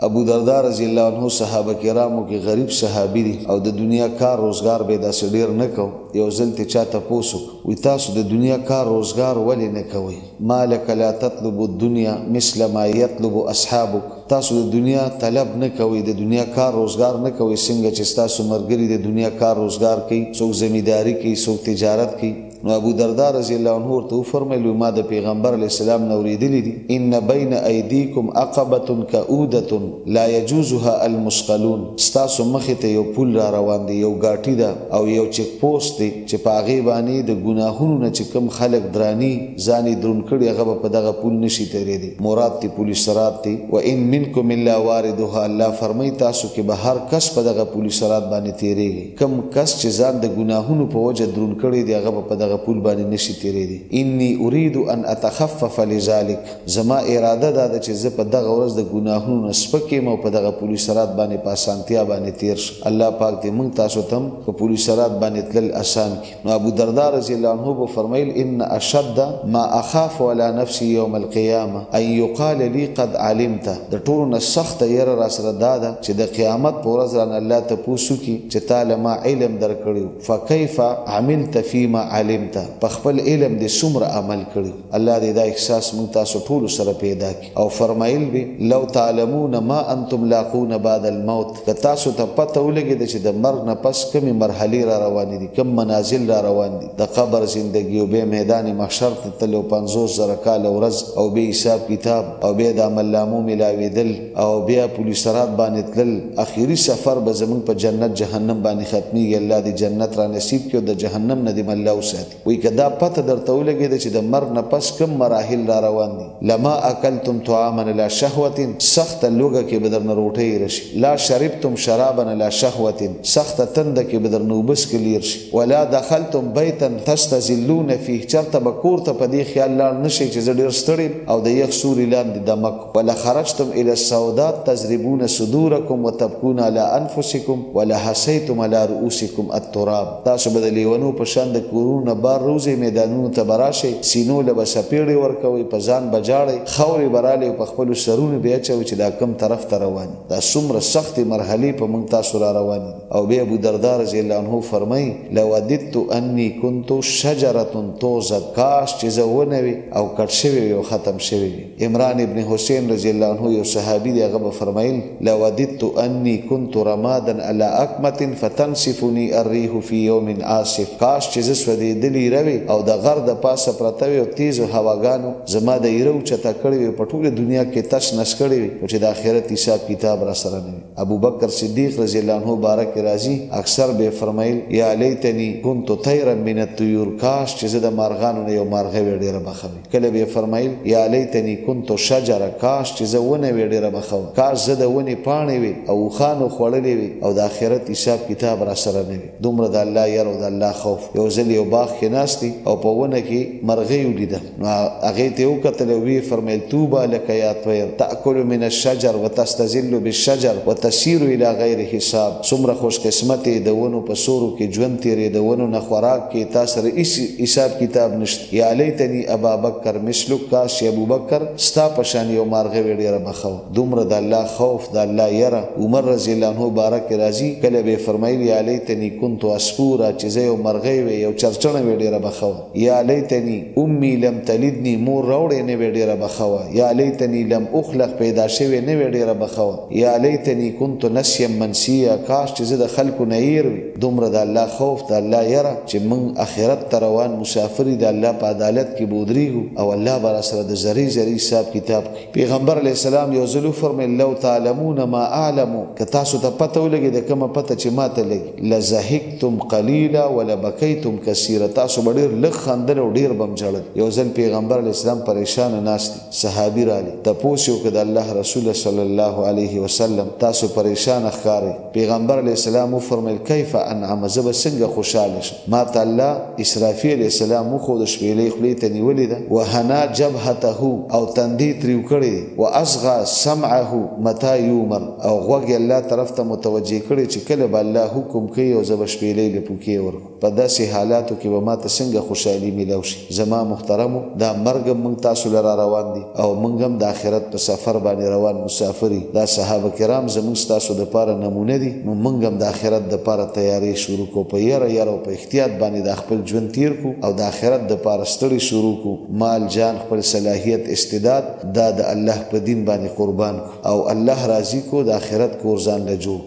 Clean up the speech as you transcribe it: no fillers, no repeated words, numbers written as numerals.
ابو دردا رضی الله عنه صحابه کرامو کې غریب صحابي دي او د دنیا کار روزګار به داسې ډیر نه کو. یو ځل ته چا تپوس وکړ، وی تاسو د دنیا کار روزګار ولې نه کوئ؟ ما لک لا تطلب الدنیا مثل ما یطلب اصحابک. تاسو د دنیا طلب نه کوئ، د دنیا کار روزګار نه کوئ څنګه چې تاسو مرګري د دنیا کار روزګار کوي، څوک زمینداری کوي، څوک تجارت کوي. نو ابو دردا رضی الله عنه ورته وفرمایل، ما د پیغمبر علیه السلام نه اورېدلي دي، ان بین ایدیکم عقبة کؤودة لا یجوزها المثقلون. ستاسو مخې ته یو پول را روان دی، یو ګاټي ده او یو چیک پوسټ دی چې په هغې باندې د ګناهونو نه چې کوم خلک دراني ځان یې درون کړي هغه به په دغه پول نشي تېرېدی. مراد دی پول صراط دی. و ان منکم الا واردها. الله فرمایي تاسو کې به هر کس په دغه پول صراط باندې تېرېږي. کوم کس چې ځان د ګناهونو په وجه درون کړی دی هغه به په دغه پول باندې نشي تېرېدی. انی اريد ان اتخفف لذلك. زما اراده دا ده چې زه په دغه ورځ د ګناهونو نه سپک یم او په دغه پولي صراط باندې په اسانتیا باندې تیر شم. الله پاک دې موږ تاسو ته هم په پولي صراط باندې تلل اسان کړي. نو ابو دردا رضی الله عنه به فرمایل، ان اشد ما اخاف على نفسي يوم القيامه ان يقال لي قد علمت. د ټولو نه سخته یره را سره دا ده چې د قیامت په ورځ رانه الله تپوس وکړي چې تا له ما علم درکړی، فکیف عملت فيما علمت، په خپل علم دې څومره عمل کړی. الله دې دا احساس موږ تاسو ټولو سره پیدا کړي. او فرمایل به، لو تعلمون ما انتم لاقون بعد الموت. که تاسو ته پته ولګېده چې د مرګ نه پس کومې مرحلې را روانې دي، کوم منازل را روان دي، د قبر زندگی او بیا میدان محشر ته تلل او 50,000 کاله ورځ او بیا حساب کتاب او بیا د عملنامو ملاوېدل او بیا پولي صراط باندې تلل، اخري سفر به زموږ په جنت جهنم باندې ختمېږي. الله دې جنت را نصیب کړي او د جهنم نه دې الله وساتي. وی که دا پته درته ولګېده چې د مرګ نه پس کوم مراحل را روان دي، لما اکلتم طعاما لا شهوة، سخته لوږه کې به درنه روټۍ ایره شي، لا شربتم شرابا لا شهوة، سخته تنده کې به درنه اوبه څښل هېر شي، ولا دخلتم بیتا تستظلون فیه، چېرته به کور ته په دې خیال لاړ نه شئ چې زه ډېر ستړی او د یخ سوري لاندې دمه کړم، ولا خرجتم الی السودات تضربون صدورکم وتبکون علی انفسکم ولا حسیتم علی رؤوسکم التراب. تاسو به د لیونو په شان د کورونو نه بار روزئ، میدانونو ته به راشئ، سینو له به څپېړې ورکوئ، په ځان به ژاړئ، خاورې به رالئ او په خپلو سرونو به یې اچوئ چې دا کوم طرف ته روان دي. دا څومره سختې مرحلې په موږ تاسو را روانې دي. او بیا ابو دردا رضی الله عنه فرمایي، لوددت انی كنت شجرة توزد. کاش چې زه ونه وي او کټ شوی وي او ختم شوی وي. عمران ابن حسین رضی الله عنه یو صحابي دی، هغه به فرمایل، لوددت انی كنت رمادا على اکمة فتنسفني الريح في يوم عاصف. کاش چې زه سوځېدلې ایره وي او د غر د پاسه پرته وي او تیزو هواګانو زما د ایره اوچته کړې وي، په ټوله دنیا کې تش نس کړې وي، خو چې د آخرت حساب کتاب را سره نه وي. ابوبکر صدیق رضی الله عنه باره کې راځي، اکثر به فرمایل، یا لیتني كنت طیرا من الطیور. کاش چې زه د مارغانو نه یو مارغه وي ډېره به ښه وي. کله به فرمایل، یا لیتني كنت شجره. کاش چې زه ونه وي ډېره به ښه وه. کاش زه د ونې پاڼې وي او اوښانو خوړلې وي او د آخرت حساب کتاب را سره نه وي. دومره د الله یره او د الله خوف. یو ځل یو باغ کې ناست دي او په ونه کې مرغۍ ولیده، نو هغې ته یې وکتل او ویې فرمیل، طوبی لک یا طیر تأکل من الشجر وتستظل بالشجر وتسیر الی غیر حساب. څومره خوش قسمت یې، د ونو په سورو کې ژوند تېرې، د ونو نه خوراک کې، تا سره هیڅ حساب کتاب نشته. یا لیتني ابا بکر مثلک. کاش چې ابوبکر ستا په شان یو مارغه وي ډېره به ښه وه. دومره د الله خوف، د الله یره. عمر رضی الله عنه باره کې راځي، کله به یې فرمیل، یا لیتني كنت عصفورا. چې زه یو مرغۍ وی، یو چرچڼه وی ډېره به ښه وه. یا لیتني امي لم تلدني، مور راوړې نه وی ډېره به ښه وه. یا لیتني لم اخلق، پیدا شوې نه وی ډېره به ښه وه. یا لیتني كنت نسیا منسیا. کاش چې زه د خلکو نه هېر وي. دومره د الله خوف، د الله یره چې موږ آخرت ته روان مسافر د الله په عدالت کې به ودرېږو او الله به را سره د ذرې ذرې حساب کتاب کوي. پیغمبر علیه السلام یو ځل وفرمیل، لو تعلمون ما اعلم. که تاسو ته پته ولګي د کومه پته چې ما ته لګي، لضحکتم قلیلا ولبکیتم کثیرا. تاسو به ډېر لږ خندل او ډېر به هم ژړل. یو ځل پیغمبر علیه السلام پریشانه ناست دي، صحابي راغلی، تپوس یې وکړ د الله رسول صلی الله علیه وسلم تاسو پریشانه ښکارئ. پیغمبر علیه السلام وفرمیل، کیف انعم، زه به څنګه خوشحاله شم؟ ما ته الله اسرافیل علیه السلام وښود، شپېلۍ خولې ته نیولې ده، وهنا جبهته، او تندې تریو کړی دی، واصغى سمعه متى یومر، او غوږ یې الله طرف ته متوجه کړی چې کله به الله حکم کوي او زه به شپېلۍ له پوکې ورکړم. په داسې حالاتو کې به به ماته څنګه خوشحالي ملاو شي؟ زما محترمو دا مرګ هم مونږ تاسو له را روان دي او مونږ هم د آخرت په سفر باندې روان مسافر یو. دا صحابه کرام زمونږ ستاسو د پاره نمونه دي، نو مونږ هم د آخرت د پاره تیارې شروع کړو، په یره یره او په احتیاط باندې دا خپل ژوند تیر کړو او د آخرت د پاره ستړي شروع کړو، مال جان خپل صلاحیت استعداد دا د الله په دین باندې قربان کړو او الله راضي کړو، د آخرت کور ځان له جوړ کړو.